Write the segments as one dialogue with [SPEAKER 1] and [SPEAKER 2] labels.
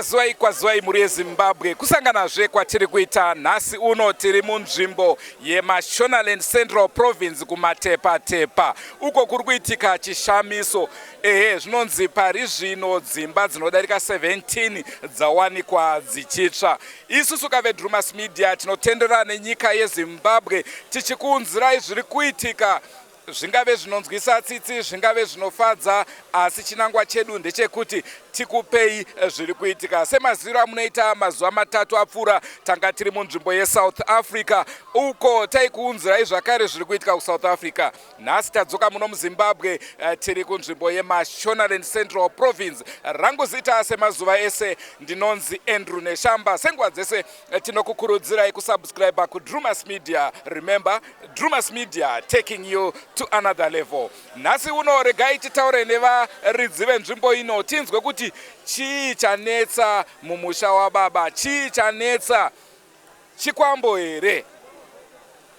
[SPEAKER 1] Kwaziwai kwaziwai mhuri yeZimbabwe, kusanganazve kwatiri kuita nhasi uno. Tiri munzvimbo yeMashonaland Central Province kuMatepatepa, uko kuri kuitika chishamiso. Ehe, zvinonzi pari zvino dzimba dzinodarika 17 dzawanikwa dzichitsva. Isusu kaveDrumas Media tinotendera nenyika yeZimbabwe tichikuunzirai zviri kuitika Zvingave zvinonzwisa tsitsi, zvingave zvinofadza, asi chinangwa chedu ndechekuti tikupei zviri kuitika. Semaziviro amunoita, mazuva matatu apfuura tanga tiri munzvimbo yeSouth Africa uko taikuunzirai zvakare zviri kuitika kuSouth Africa. Nhasi tadzoka muno muZimbabwe, eh, tiri kunzvimbo yeMashonaland Central Province. Rangu zita semazuva ese ndinonzi Andrew Neshamba. Senguva dzese eh, tinokukurudzirai kusubscribe kuDrumas Media. Remember, Drumas Media taking you to another level. Nhasi uno regai titaure nevaridzi venzvimbo ino tinzwe kuti chii chanetsa mumusha wababa, chii chanetsa chikwambo here?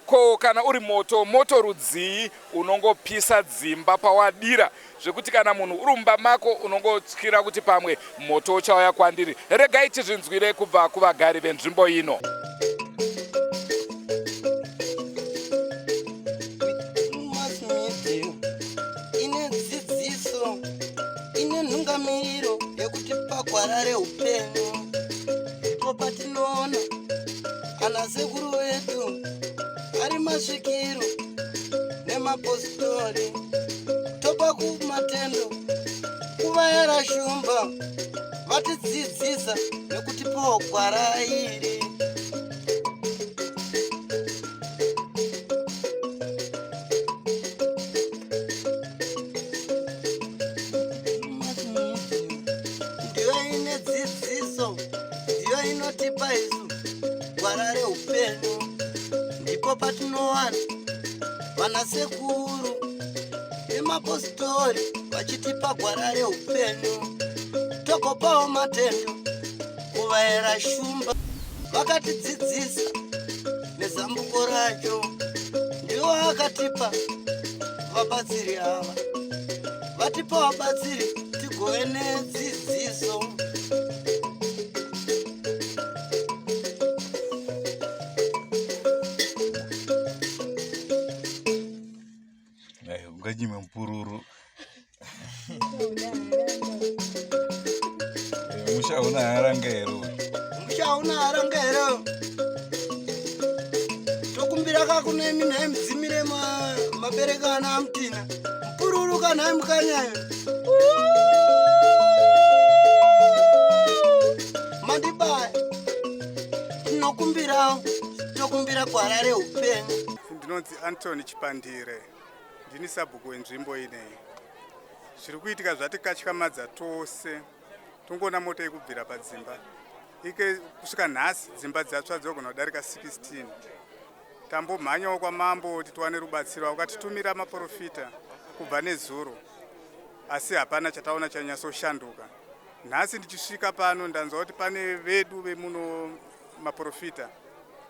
[SPEAKER 1] Ko kana uri moto, moto rudzii unongopisa dzimba pawadira zvekuti kana munhu uri mumba mako unongotyira kuti pamwe moto uchauya kwandiri. Regai tizvinzwire kubva kuvagari venzvimbo ino.
[SPEAKER 2] Ine dzidziso, ine nhungamiriro yekuti pagwara reupenyu ndipo patinoona ana sekuru vedu ari masvikiro nemapositori topa kumatendo kuvayera shumba vatidzidzisa nekutipawo gwara iri. Ndiyo ine dzidziso, ndiyo inotipa isu gwara reupenyu, ndipo patinowana vanasekuru nemapositori vachitipa gwara reupenyu, togopawo matendo kuvaera shumba vakatidzidzisa nezambuko racho, ndiwo akatipa vabatsiri ava, vatipa vabatsiri tigove nedzidziso.
[SPEAKER 3] Unganyime mupururu. Musha una haranga here?
[SPEAKER 2] Musha una haranga here? Tokumbira kakunemi nhai mudzimire mabereka ana amutina. Mupururu kana mukanyayo. Mandibaya. Tinokumbirawo, tokumbira gwara reupenyu.
[SPEAKER 4] Ndinonzi Anthony Chipandire, ndini sabhuku wenzvimbo ineyi. Zviri kuitika zvatikatyamadza tose, tongoona moto ikubvira padzimba ike kusvika nhasi dzimba dzatsva dzogona kudarika 16. Tambomhanyawo kwamambo kuti tiwane rubatsiro, akatitumira maporofita kubva nezuro, asi hapana chataona chanyatsoshanduka. Nhasi ndichisvika pano ndanzwa kuti pane vedu vemuno maporofita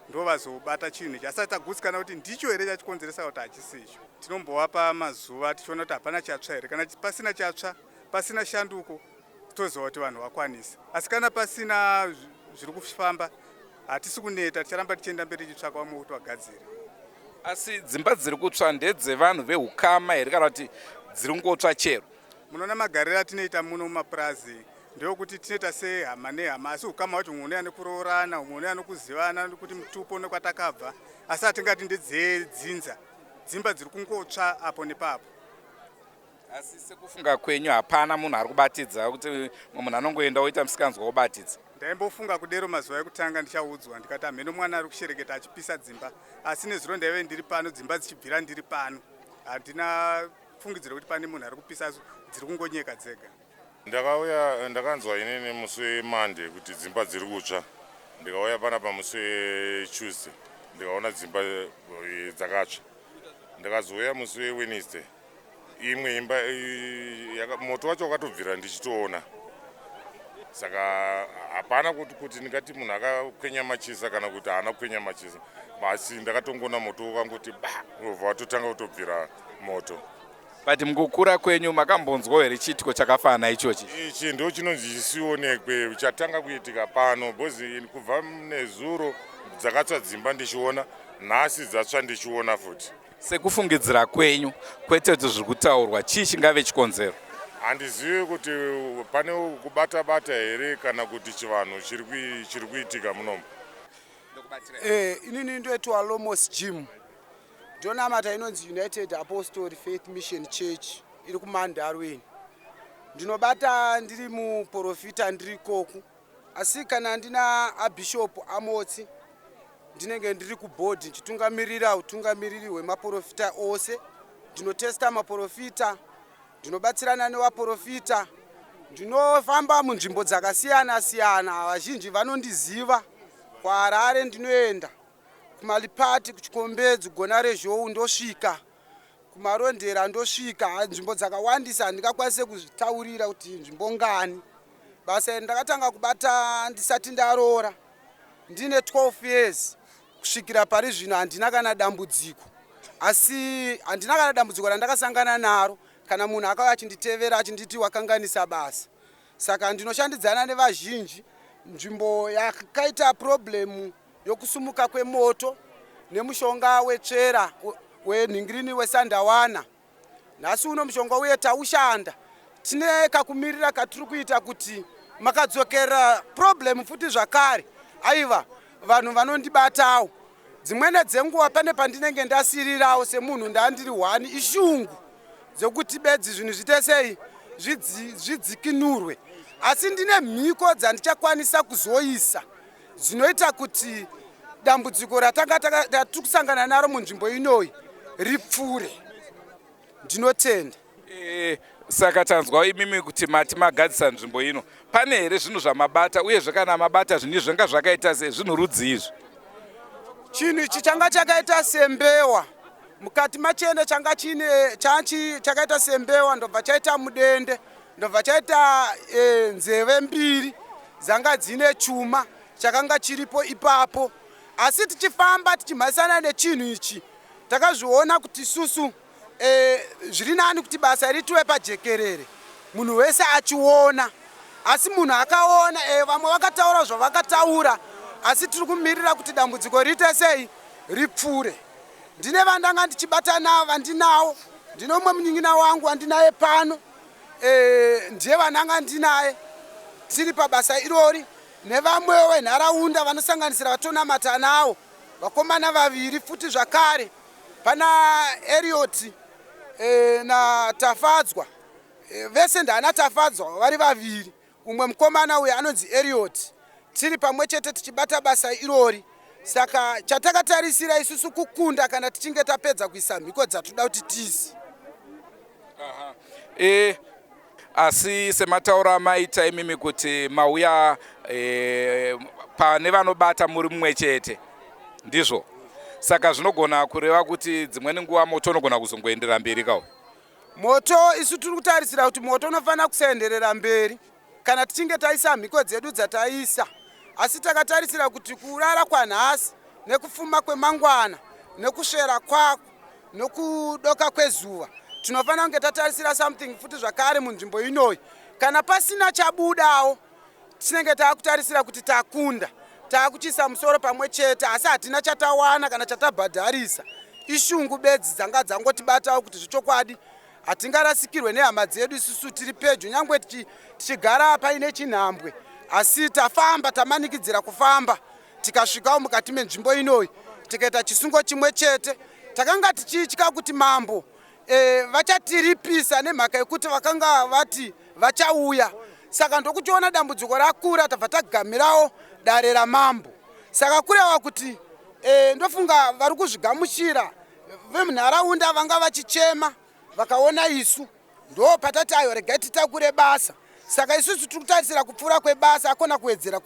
[SPEAKER 4] ndovazobata chinhu ichi, asi tagutsikana kuti ndicho here chachikonzeresa kuti hachisi icho. Tinombovapa mazuva tichiona kuti hapana chatsva here. Kana pasina chatsva, pasina shanduko, toziva kuti vanhu vakwanisa, asi kana pasina zviri kufamba hatisi kuneta, ticharamba tichienda mberi tichitsvaka vamwe kuti vagadzire.
[SPEAKER 1] Asi dzimba dziri kutsva ndedzevanhu veukama here kana kuti dziri kungotsva chero?
[SPEAKER 4] Munoona magariro atinoita muno mumapurazi ndeokuti tinoita sehama nehama, asi ukama hwacho humwe unouya nekuroorana, humwe unouya nokuzivana nekuti mutupo nekwatakabva, asi hatingati ndedzedzinza. Dzimba dziri kungotsva apo nepapo.
[SPEAKER 1] Asi sekufunga kwenyu hapana munhu ari kubatidza kuti munhu anongoenda oita musikanzwa wobatidza?
[SPEAKER 4] Ndaimbofunga kudero mazuva ekutanga ndichaudzwa ndikati hameno mwana ari kushereketa achipisa dzimba, asi nezuro ndaive ndiri pano dzimba dzichibvira ndiri pano, handina fungidziro kuti pane munhu ari kupisa, dziri kungonyeka dzega.
[SPEAKER 5] Ndakauya ndakanzwa inini musi weMonday kuti dzimba dziri kutsva, ndikauya panapa musi weTuesday ndikaona dzimba eh, dzakatsva. Ndakazouya musi weWednesday imwe imba eh, moto wacho wakatobvira ndichitoona, saka hapana kuti kuti ndingati munhu akakwenya machisa kana kuti haana kukwenya machisa, asi ndakatongoona moto wakangoti ba, wobva watotanga kutobvira moto.
[SPEAKER 1] But mukukura kwenyu makambonzwawo here chiitiko chakafanana ichochi?
[SPEAKER 5] Ichi ndo chinonzi chisionekwe chatanga kuitika pano because kubva nezuro dzakatsva dzimba ndichiona, nhasi dzatsva ndichiona futi.
[SPEAKER 1] Sekufungidzira kwenyu, kwete kuti zviri kutaurwa, chii chingave chikonzero?
[SPEAKER 5] Handizivi kuti pane kubata bata here kana kuti chivanhu chiri kuitika munomu.
[SPEAKER 2] Inini ndoitwa Lomos Jim, ndonamata inonzi United Apostolic Faith Mission Church iri kuMandarweni. Ndinobata ndiri muprofita ndiri ikoku, asi kana ndina abhishopu Amotsi ndinenge ndiri kubhodhi ndichitungamirira utungamiriri hwemaprofita ose. Ndinotesta maprofita, ndinobatsirana nevaprofita, ndinofamba munzvimbo dzakasiyana siyana. Vazhinji vanondiziva kuHarare, ndinoenda kuMalipati, kuChikombedzi, Gona reZhou ndosvika, kuMarondera ndosvika, nzvimbo dzakawandisa handingakwanise kuzvitaurira kuti nzvimbo ngani. Basa iri ndakatanga kubata ndisati ndaroora, ndine 12 years. Kusvikira pari zvino handina kana dambudziko, asi handina kana dambudziko randakasangana naro kana munhu akauya achinditevera achinditi wakanganisa basa. Saka ndinoshandidzana nevazhinji. Nzvimbo yakaita problemu yokusumuka kwemoto nemushonga wetsvera wenhingirini wesandawana, nhasi uno mushonga uye taushanda, tine kakumirira katiri kuita kuti makadzokera problem futi zvakare. Aiva vanhu vanondibatawo dzimwene dzenguva, pane pandinenge ndasirirawo semunhu ndandiri hwani, ishungu dzekuti bedzi zvinhu zviite sei, zvidzikinurwe. Asi ndine mhiko dzandichakwanisa kuzoisa dzinoita kuti dambudziko ratanga ratiri kusangana naro munzvimbo inoyi ripfuure. Ndinotenda.
[SPEAKER 1] Saka tanzwa imimi kuti mati magadzisa nzvimbo ino. Pane here zvinhu zvamabata? Uyezve kana mabata zvinhu izvi, zvanga zvakaita sei? Zvinhu rudzi izvi?
[SPEAKER 2] Chinhu ichi changa chakaita sembewa mukati machene, changa chine chakaita sembewa, ndobva chaita mudende, ndobva chaita nzeve mbiri dzanga dzine chuma chakanga chiripo ipapo. Asi tichifamba tichimhanyisana nechinhu ichi, takazviona kuti isusu zviri nani kuti basa ritiwe pajekerere, munhu wese achiona. Asi munhu akaona, vamwe vakataura zvavakataura, asi tiri kumirira kuti dambudziko riite sei, ripfuure. Ndine vandanga ndichibata navo vandinawo, ndine umwe munin'ina wangu wandinaye pano, ndiye vananga ndinaye tiri pabasa irori, nevamwewo venharaunda vanosanganisira vatonamata nawo, vakomana vaviri futi zvakare, pana Eriot naTafadzwa. Vese ndaana Tafadzwa vari vaviri, umwe mukomana uyu anonzi Eriot. Tiri pamwe chete tichibata basa irori. Saka chatakatarisira isusu kukunda kana tichinge tapedza kuisa mhiko dzatoda kuti tiise.
[SPEAKER 1] Asi sematauro amaita imimi kuti mauya pane vanobata muri mumwe chete, ndizvo? Saka zvinogona kureva kuti dzimweni nguva moto unogona kuzongoendera mberi kawo?
[SPEAKER 2] Moto, isu tiri kutarisira kuti moto unofanira kusaenderera mberi kana tichinge taisa mhiko dzedu dzataisa. Asi takatarisira kuti kurara kwanhasi nekufuma kwemangwana nekusvera kwako nokudoka kwezuva, tinofanira kunge tatarisira something futi zvakare munzvimbo inoyi. Kana pasina chabudawo, tinenge taakutarisira kuti takunda, taakuchisa musoro pamwe chete, asi hatina chatawana kana chatabhadharisa. Ishungu bedzi dzanga dzangotibatawo kuti zvechokwadi hatingarasikirwe nehama dzedu isusu tiri pedyo, nyange tichigara paine chinhambwe. Asi tafamba, tamanikidzira kufamba, tikasvikawo mukati menzvimbo inoyi, tikaita chisungo chimwe chete. Takanga tichitya kuti mambo vachatiripisa nemhaka yekuti vakanga vati vachauya. Saka ndokuchiona dambudziko rakura, tabva tagamirawo dare ramambo. Saka kureva kuti ndofunga vari kuzvigamuchira. Vemunharaunda vanga vachichema, vakaona isu, ndo patati ayo regai titakure basa. Saka isusu tiri kutarisira kupfuura kwebasa, akona kuwedzera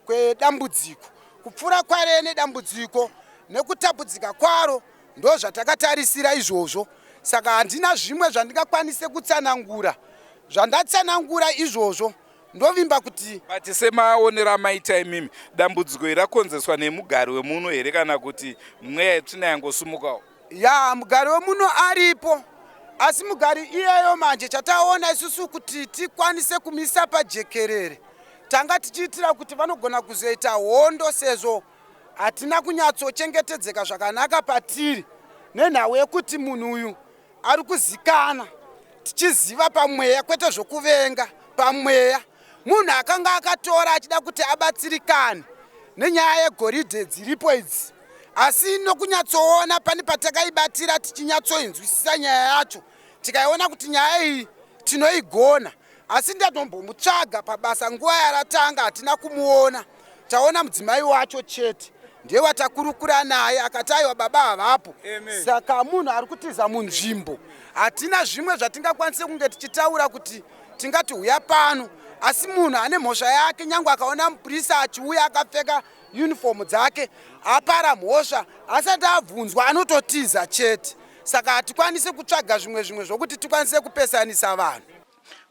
[SPEAKER 2] kwedambudziko, kupfuura kware nedambudziko nekutapudzika kwaro, ndo zvatakatarisira izvozvo. Saka handina zvimwe zvandingakwanise kutsanangura, zvandatsanangura izvozvo. Ndovimba kuti
[SPEAKER 1] But semaonero amaita imimi, dambudziko iri rakonzeswa nemugari wemuno here, kana kuti mweya yetsvina yangosumukawo?
[SPEAKER 2] Ya, mugari wemuno aripo. Asi mugari iyeyo manje chataona isusu kuti tikwanise kumisa pajekerere tanga tichiitira kuti vanogona kuzoita hondo sezvo hatina kunyatsochengetedzeka zvakanaka patiri nenhau yekuti munhu uyu ari kuzikana tichiziva pamweya kwete zvokuvenga pamweya munhu akanga akatora achida kuti abatsirikane nenyaya yegoridhe dziripo idzi asi nokunyatsoona pane patakaibatira tichinyatsoinzwisisa nyaya yacho tikaiona kuti nyaya iyi tinoigona asi ndatombomutsvaga pabasa nguva yaratanga hatina kumuona taona mudzimai wacho chete ndiye watakurukura naye akati aiwa baba havapo saka munhu ari kutiza munzvimbo hatina zvimwe zvatingakwanise kunge tichitaura kuti tingati huya pano asi munhu ane mhosva yake nyange akaona mupurisa achiuya akapfeka uniform dzake apara mhosva asati abvunzwa anototiza chete saka hatikwanisi kutsvaga zvimwe zvimwe zvokuti tikwanise kupesanisa vanhu.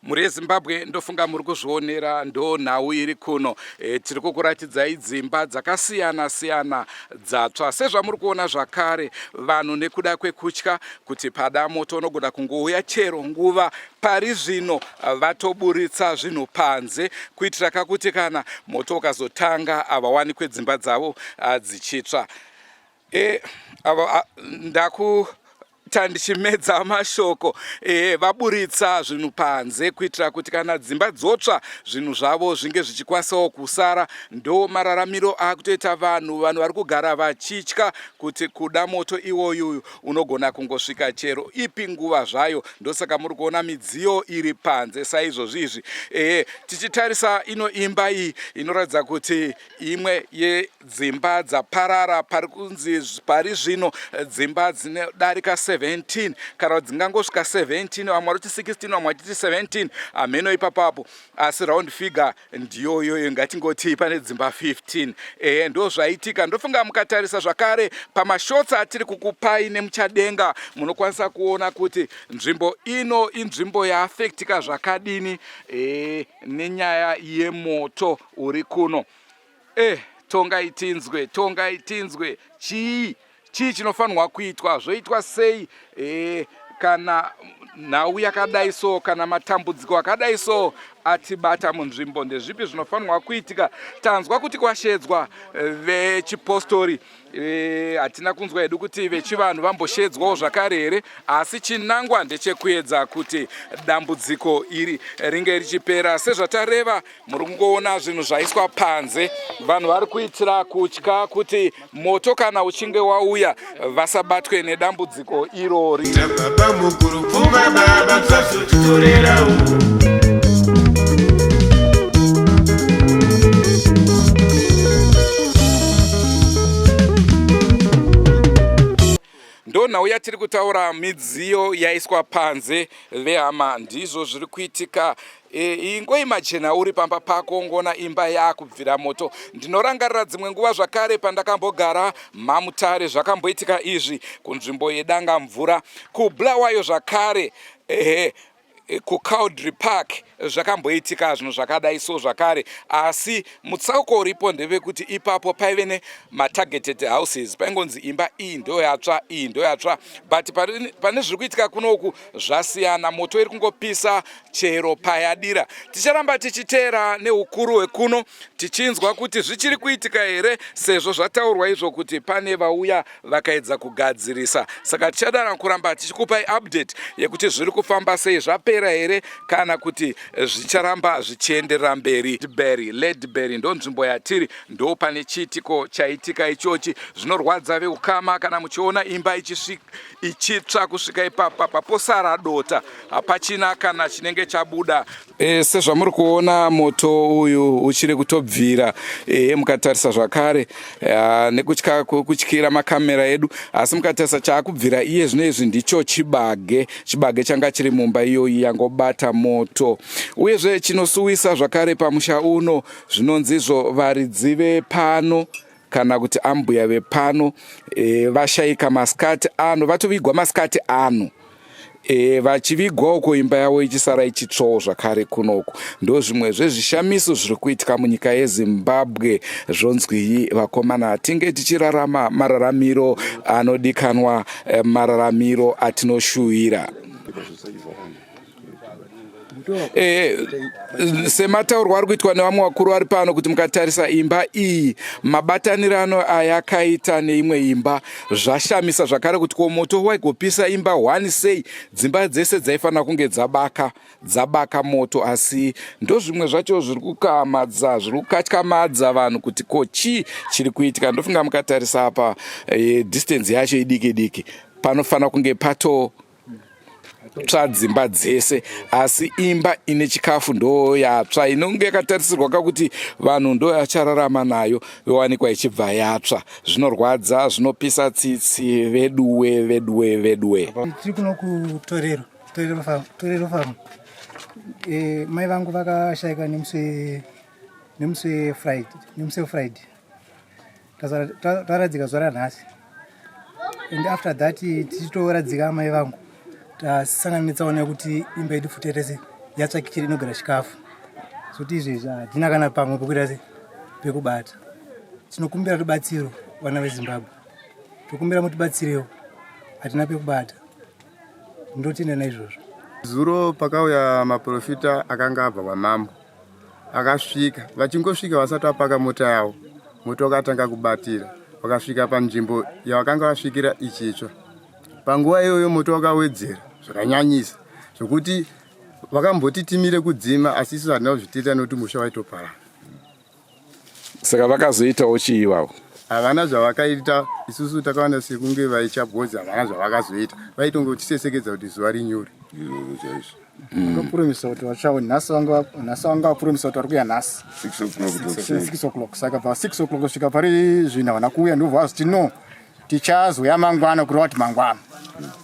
[SPEAKER 1] Mhuri yeZimbabwe ndofunga muri kuzvionera ndo nhau iri kuno. E, tiri kukuratidzai dzimba dzakasiyana siyana dzatsva sezvamuri kuona zvakare vanhu nekuda kwekutya kuti pada moto unogona kungouya chero nguva pari zvino vatoburitsa zvinhu panze kuitira kakuti kana moto ukazotanga havawanikwe dzimba dzavo dzichitsva. E, ava ndaku tandichimedza mashoko e, vaburitsa zvinhu panze kuitira kuti kana dzimba dzotsva zvinhu zvavo zvinge zvichikwanisawo kusara. Ndo mararamiro akutoita vanhu, vanhu vari kugara vachitya kuti kuda moto iwoyu unogona kungosvika chero ipi nguva zvayo. Ndosaka muri kuona midziyo iri panze saizvozvi izvi. E, tichitarisa ino imba iyi inoratidza kuti imwe yedzimba dzaparara pari kunzi pari zvino dzimba dzinodarika 17 kana kuti dzingangosvika 17 vamwe vari kuti 16 vamwe vachiti 17 hameno ipapapo asi round figure ndiyo iyoyo ngatingoti pane dzimba 15 ehe ndo zvaitika ndofunga mukatarisa zvakare pamashotsi atiri kukupai nemuchadenga munokwanisa kuona kuti nzvimbo ino inzvimbo yaafektika zvakadini e, nenyaya yemoto uri kuno e tongai tinzwe tongai tinzwe chii chii chinofanirwa kuitwa zvoitwa sei e, kana nhau yakadai so kana matambudziko akadai so atibata munzvimbo ndezvipi zvinofanirwa kuitika tanzwa kuti kwashedzwa eh, vechipostori eh, hatina kunzwa hedu kuti vechivanhu vamboshedzwawo zvakare here asi chinangwa ndechekuedza kuti dambudziko iri ringe richipera sezvatareva Muri kungoona zvinhu zvaiswa panze, vanhu vari kuitira kutya kuti moto kana uchinge wauya vasabatwe nedambudziko irori. Baba mukuru pfuma baba msazotitorerawo. Ndonhau yatiri kutaura, midziyo yaiswa panze vehama, ndizvo zviri kuitika. E, ingoimajena uri pamba pako ngona imba yakubvira moto. Ndinorangarira dzimwe nguva zvakare pandakambogara maMutare zvakamboitika izvi kunzvimbo yedanga mvura kuBulawayo zvakare ehe kuCowdray Park zvakamboitika zvinhu zvakadai so zvakare asi mutsauko uripo ndevekuti ipapo paive nematargeted houses paingonzi imba iyi ndoyatsva iyi ndoyatsva but pane zviri kuitika kunoku zvasiyana moto iri kungopisa chero payadira ticharamba tichiteera neukuru hwekuno tichinzwa kuti zvichiri kuitika here sezvo zvataurwa izvo kuti pane vauya vakaedza kugadzirisa saka tichadara kuramba tichikupai update yekuti zviri kufamba sei zvapera here kana kuti zvicharamba zvichienderera mberi Ledbury Ledbury ndo nzvimbo yatiri ndo pane chiitiko chaitika ichochi zvinorwadza veukama kana muchiona imba ichitsva kusvika ipapa paposara dota hapachina kana chinenge chabuda E, sezvamuri kuona moto uyu uchiri kutobvira e, mukatarisa zvakare e, nekutya kutyira makamera edu asi mukatarisa chaakubvira iye zvino izvi ndicho chibage chibage changa chiri mumba iyoyi yangobata moto uyezve chinosuwisa zvakare pamusha uno zvinonzizvo varidzi vepano kana kuti ambuya vepano e, vashaika masikati ano vatovigwa masikati ano e, vachivigwa uko imba yavo ichisara ichitsvawo zvakare kunoku ndo zvimwe zvezvishamiso zviri kuitika munyika yezimbabwe zvonzwii vakomana tinge tichirarama mararamiro anodikanwa e, mararamiro atinoshuwira. Eh, semataurwa ari kuitwa nevamwe vakuru vari pano kuti mukatarisa imba iyi mabatanirano ayakaita neimwe imba zvashamisa zvakare kuti ko moto waigopisa imba one sei dzimba dzese dzaifanira kunge dzabaka dzabaka moto asi ndozvimwe zvacho zviri kukamadza zviri kukatyamadza vanhu kuti ko chii chiri kuitika ndofunga mukatarisa apa e, distance yacho idiki diki panofanira kunge pato tsva dzimba dzese asi imba ine chikafu ndo yatsva inonge yakatarisirwa kakuti vanhu ndo yachararama nayo yowanikwa ichibva yatsva zvinorwadza zvinopisa tsitsi veduwe veduwe veduwe
[SPEAKER 6] tiri kuno kutorero torero farm e, mai vangu vakashaika nemusi nemusi friday nemusi wefriday taradzika zuva ranhasi and after that tichitoradzika amai vangu tasangana netsaona yekuti imba yedu futi yaita yatsva kicheni inogara chikafu zvokuti izvezvi hatina kana pamwe pekuita se pekubata tinokumbira rubatsiro vana vezimbabwe tokumbira mutibatsirewo hatina pekubata ndotenda naizvozvo
[SPEAKER 7] zuro pakauya maprofita akanga abva kwamambo akasvika vachingosvika vasati vapaka mota yavo moto wakatanga kubatira vakasvika panzvimbo yavakanga vasvikira ichitsva panguva iyoyo moto wakawedzera zvakanyanyisa zvokuti vakamboti timire kudzima asi isu hatina kuzvitiita nokuti musha waitoparara
[SPEAKER 1] saka vakazoitawo chii ivavo
[SPEAKER 7] havana zvavakaita isusu takawana sekunge vaichabhozi havana zvavakazoita vaitongotisesekedza kuti zuva rinyure
[SPEAKER 5] izvozvo chaizvo
[SPEAKER 8] Vakapuromisa kuti vachawo nhasi vanga nhasi vanga vapuromisa kuti vari kuuya nhasi
[SPEAKER 5] 6 o'clock
[SPEAKER 8] 6 o'clock saka pa 6 o'clock kusvika pari zvino havana kuuya ndobva vazoti no tichazouya mangwana kureva kuti mangwana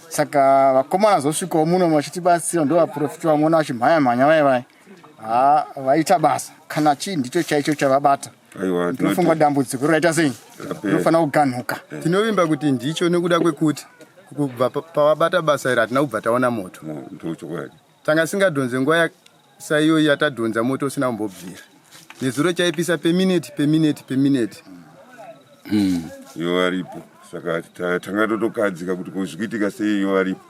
[SPEAKER 8] saka vakomana zosvikawo muno vachitibatsira ndo vaprofita vamona vachimhanya mhanya vai vai ha vaita basa kana chii ndicho chaicho chavabata
[SPEAKER 5] aiwa
[SPEAKER 8] ndinofunga dambudziko raita sei rinofanira kuganhuka
[SPEAKER 7] tinovimba kuti ndicho nekuda kwekuti kubva pavabata basa iri hatina kubva taona moto
[SPEAKER 5] ndochokwadi
[SPEAKER 7] tanga singadhonze nguva saiyoyi yatadhonza moto usina kumbobvira nezuro chaipisa pemineti pemineti pemineti
[SPEAKER 5] ivo varipo saka tanga totokadzika kuti ko zvikuitika sei ivo varipo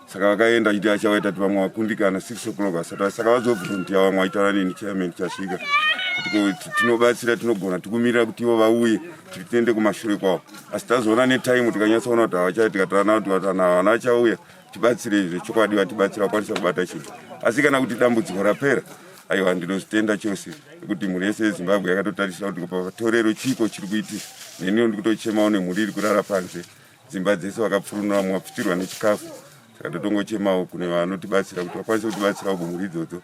[SPEAKER 5] saka vakaenda achiti achawaita ti vamwe vakundikana 6 o'clock asati saka vazobvuntia vamwe vaitaura neni chairman chasvika kuti tinobatsira tinogona tikumirira kuti ivo vauye tiende kumashure kwavo asi tazoona netime tikanyatsoona kuti havachai tikataura navo tikati vanhu havana vachauya tibatsire zvechokwadi vatibatsira vakwanisa kubata chinhu asi kana kuti dambudziko rapera aiwa ndinozvitenda chose nekuti mhuri yese yezimbabwe yakatotarisira kuti patorero chiko chiri kuitika neniwo ndikutochemawo nemhuri iri kurara panze dzimba dzese vakapfurunura vamwe vapfutirwa nechikafu saka totongochemawo kune vanotibatsira kuti vakwanise kutibatsirawo kumhuri idzodzo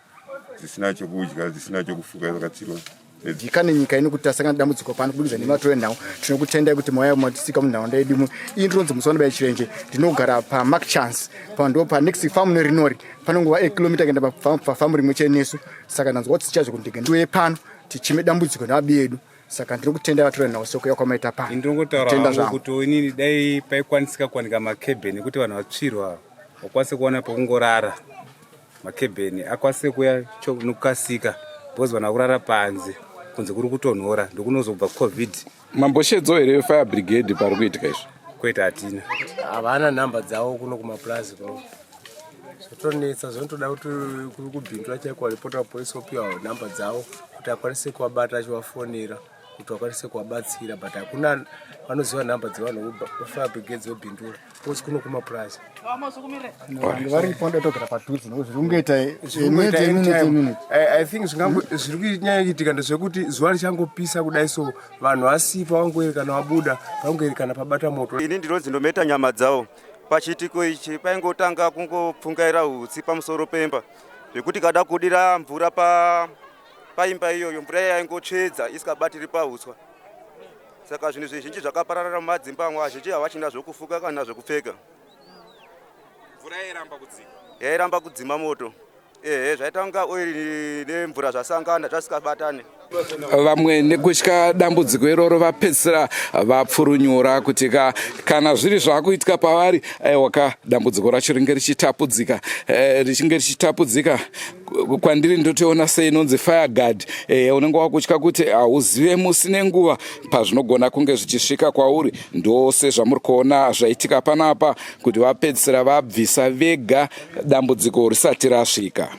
[SPEAKER 5] dzisina chokudya dzisina chokufuka vakatsirwa
[SPEAKER 8] Jikane nyika ino kuti tasangana dambudziko pano kubudikidza nematore nhau tinokutendai kuti mauya matisika munharaunda yedu imo iyi ndinonzi musona bai chirenje ndinogara pamark chance pando panext farm nerinori panongova 8 km kuenda pafamu rimwe chete nesu saka ndanzwa kuti tichazvo kuti ndege ndiuye pano tichime dambudziko nevabi yedu saka ndinokutendai vatore nhau sekuya kwamaita pano
[SPEAKER 3] ndinongotaura hangu kuti inini dai paikwanisika kuwanika makebheni ekuti vanhu vatsvirwa vakwanise kuwana pekungorara makebheni akwanise kuya nokukasika because vanhu vakurara panze kunze kuri kutonhora ndokunozobva covid
[SPEAKER 1] mamboshedzo here fire brigade pari kuitika izvi
[SPEAKER 3] kwete hatina
[SPEAKER 9] havana nhamba dzavo kuno kumapurazi kuno zvotonetsa zvinotoda kuti kuri kubhindura chaiko waripota kupolisi opiwa nhamba dzavo kuti akwanise kuvabata achivafonera kuti vakwanise kuvabatsira but hakuna vanoziva nhamba dzevanhu vefire brigade dzobhindura because kuno kumapurazi
[SPEAKER 8] vanhu varipo ndotogara padhuze nokuti zviri kungoita minute
[SPEAKER 9] i think zviri kunyanya kuitika ndezvekuti zuva richangopisa kudai so vanhu vasipo vangoerekana vabuda vangoerekana pabata moto
[SPEAKER 10] ini ndinonzi ndometa nyama dzavo pachiitiko ichi paingotanga kungopfungaira hutsi pamusoro pemba zvekuti kada kudira mvura pa paimba iyoyo mvura iya yaingotsvedza isikabatiri pauswa saka zvinhu zvizhinji zvakapararira mumadzimba amwe azhinji havachina zvokufuka kana zvokupfeka
[SPEAKER 1] mvura yairamba kudzima
[SPEAKER 10] yairamba kudzima moto ehe zvaita kunga oiri nemvura zvasangana zvasikabatane
[SPEAKER 1] vamwe nekutya dambudziko iroro vapedzisira vapfurunyura kuti ka kana zviri zvakuitika pavari aiwa ka dambudziko racho ringe richitapudzika eh, richinge richitapudzika kwandiri ndotoona seinonzi fire guard eh, unenge wakutya kuti hauzive musi nenguva pazvinogona kunge zvichisvika kwauri ndose zvamuri kuona zvaitika panapa kuti vapedzisira vabvisa vega dambudziko risati rasvika.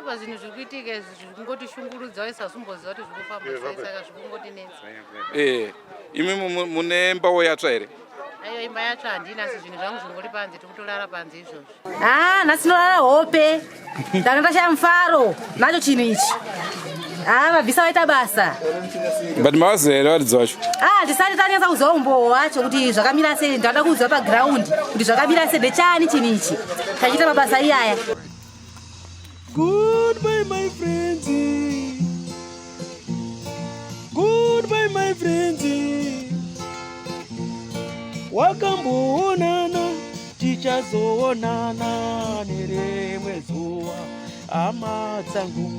[SPEAKER 11] Apa zvinhu zviri kuitika izvi zviri kungotishungurudza uye sasumboziva kuti zviri kufamba sei saka zviri kungotinetsa.
[SPEAKER 1] Eh, imi mune mbawo yatsva here?
[SPEAKER 11] Aiwa imba yatsva handina asi zvinhu zvangu zvingori panze tiri kutorara panze izvozvo.
[SPEAKER 12] Ah, nhasi ndorara hope. Ndanga ndashaya mufaro nacho chinhu ichi. Ah, vabvisa vaita basa.
[SPEAKER 1] But mavaziva here varidzi vacho?
[SPEAKER 12] Ah, tisati tanyatsa kuziva umbowo wacho kuti zvakamira sei. Ndada kuziva paground kuti zvakamira sei ndechani chinhu ichi. Tachiita mabasa iyaya.
[SPEAKER 13] Goodbye my friends. Goodbye my friends. Wakamboonana tichazoonana nerimwe zuva hama dzangu.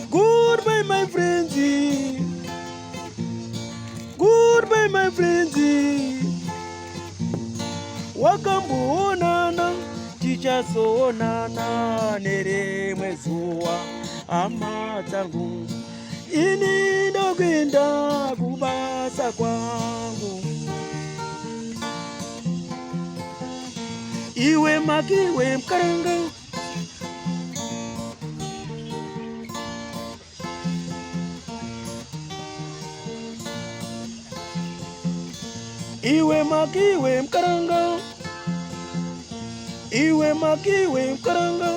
[SPEAKER 13] Goodbye my friends. Goodbye my friends. Wakamboonana tichazoonana nerimwe zuva hama dzangu. Ini ndokuenda kubasa kwangu. Iwe makiwe mkaranga Iwe makiwe mkaranga Iwe makiwe mkaranga